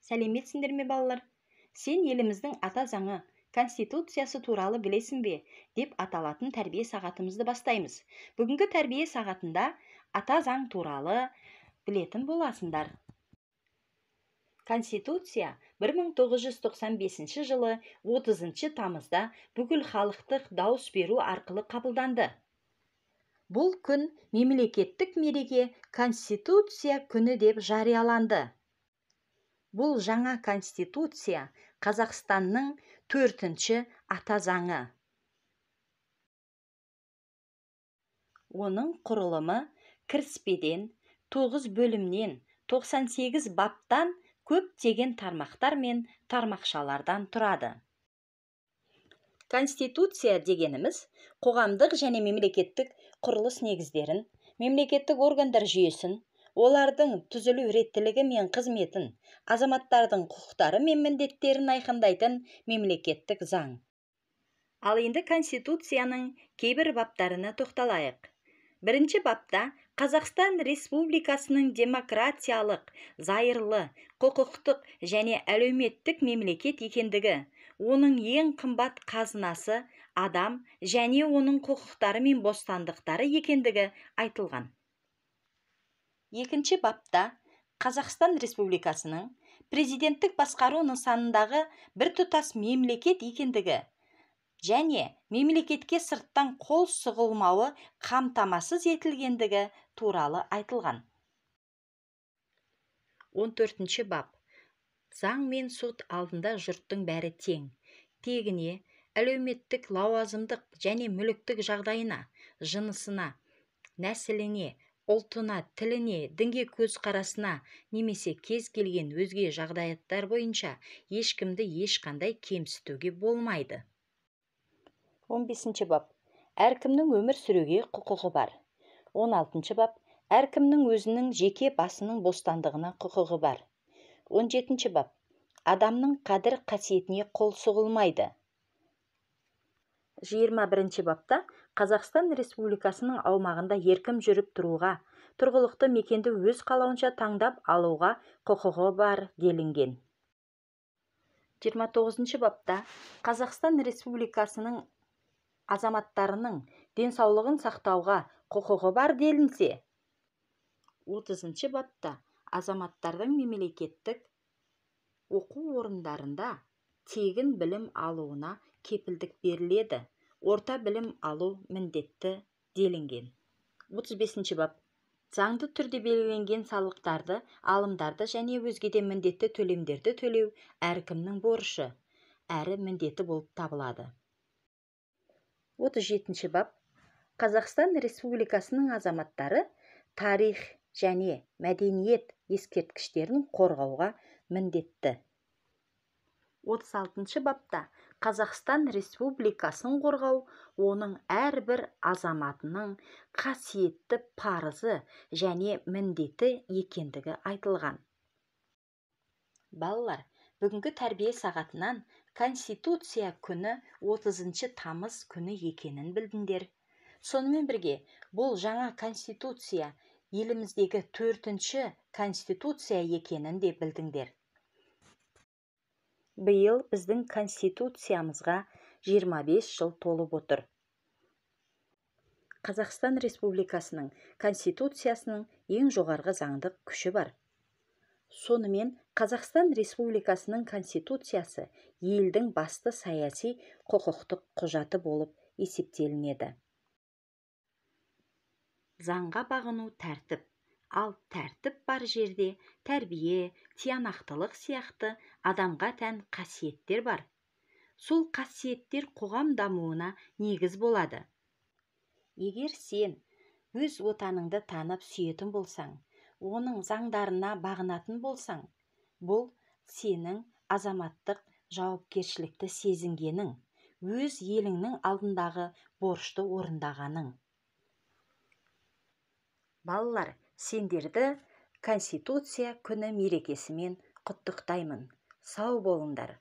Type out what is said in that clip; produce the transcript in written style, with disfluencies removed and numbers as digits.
Сәлеметсіңдер ме, балалар? Сен еліміздің ата заңы, Конституциясы туралы білесің бе деп аталатын тәрбие сағатымызды бастаймыз. Бүгінгі тәрбие сағатында ата заң туралы білетін боласыңдар. Конституция 1995 жылы 30 тамызда бүкіл халықтық дауыс беру арқылы қабылданды. Бұл күн мемлекеттік мереке Конституция күні деп жарияланды. Бұл жаңа Конституция Қазақстанның 4-ші ата заңы. Оның құрылымы кіріспеден, 9 бөлімнен, 98 баптан, көптеген тармақтар мен тармақшалардан тұрады. Конституция дегеніміз қоғамдық және мемлекеттік құрылыс негіздерін, мемлекеттік органдар жүйесін, олардың түзілу реттілігі мен қызметін, азаматтардың құқықтары мен міндеттерін айқындайтын мемлекеттік заң. Ал енді Конституцияның кейбір баптарына тоқталайық. Бірінші бапта Қазақстан Республикасының демократиялық, зайырлы, құқықтық және әлеуметтік мемлекет екендігі, оның ең қымбат қазынасы адам және оның құқықтары мен бостандықтары екендігі айтылған. Екінші бапта Қазақстан Республикасының президенттік басқару нысанындағы біртұтас мемлекет екендігі және мемлекетке сырттан қол сұғылмауы қамтамасыз етілгендігі туралы айтылған. 14-ші бап. Заң мен сот алдында жұрттың бәрі тең. Тегіне, әлеуметтік, лауазымдық және мүліктік жағдайына, жынысына, нәсіліне, ұлтына, тіліне, дінге көзқарасына немесе кез келген өзге жағдаяттар бойынша ешкімді ешқандай кемсітуге болмайды. 15-ші бап. Әркімнің өмір сүруге құқығы бар. 16-ші бап. Әркімнің өзінің жеке басының бостандығына құқығы бар. 17-ші бап. Адамның қадір қасиетіне қол сұғылмайды. 21-ші бапта Қазақстан Республикасының аумағында еркін жүріп тұруға, тұрғылықты мекенді өз қалауынша таңдап алуға құқығы бар делінген. 29-ші бапта Қазақстан Республикасының азаматтарының денсаулығын сақтауға құқығы бар делінсе, 30-ші бапта азаматтардың мемлекеттік оқу орындарында тегін білім алуына кепілдік беріледі, орта білім алу міндетті делінген. 35-ші бап. Заңды түрде белгіленген салықтарды, алымдарды және өзге де міндетті төлемдерді төлеу әркімнің борышы, әрі міндеті болып табылады. 37-ші бап. Қазақстан Республикасының азаматтары тарих және мәдениет ескерткіштерін қорғауға міндетті. 36-шы бапта Қазақстан Республикасын қорғау оның әрбір азаматының қасиетті парызы және міндеті екендігі айтылған. Балалар, бүгінгі тәрбие сағатынан Конституция күні 30 тамыз күні екенін білдіңдер. Сонымен бірге бұл жаңа Конституция еліміздегі 4-ші Конституция екенін де білдіңдер. Биыл біздің Конституциямызға 25 жыл толып отыр. Қазақстан Республикасының Конституциясының ең жоғарғы заңдық күші бар. Сонымен Қазақстан Республикасының Конституциясы елдің басты саяси құқықтық құжаты болып есептелінеді. Заңға бағыну тәртіп, ал тәртіп бар жерде тәрбие, тиянақтылық сияқты адамға тән қасиеттер бар. Сол қасиеттер қоғам дамуына негіз болады. Егер сен өз отаныңды танып сүйетін болсаң, оның заңдарына бағынатын болсаң, бұл сенің азаматтық жауапкершілікті сезінгенің, өз еліңнің алдындағы борышты орындағаның. Балалар, сендерді Конституция күні мерекесімен құттықтаймын. Сау болыңдар.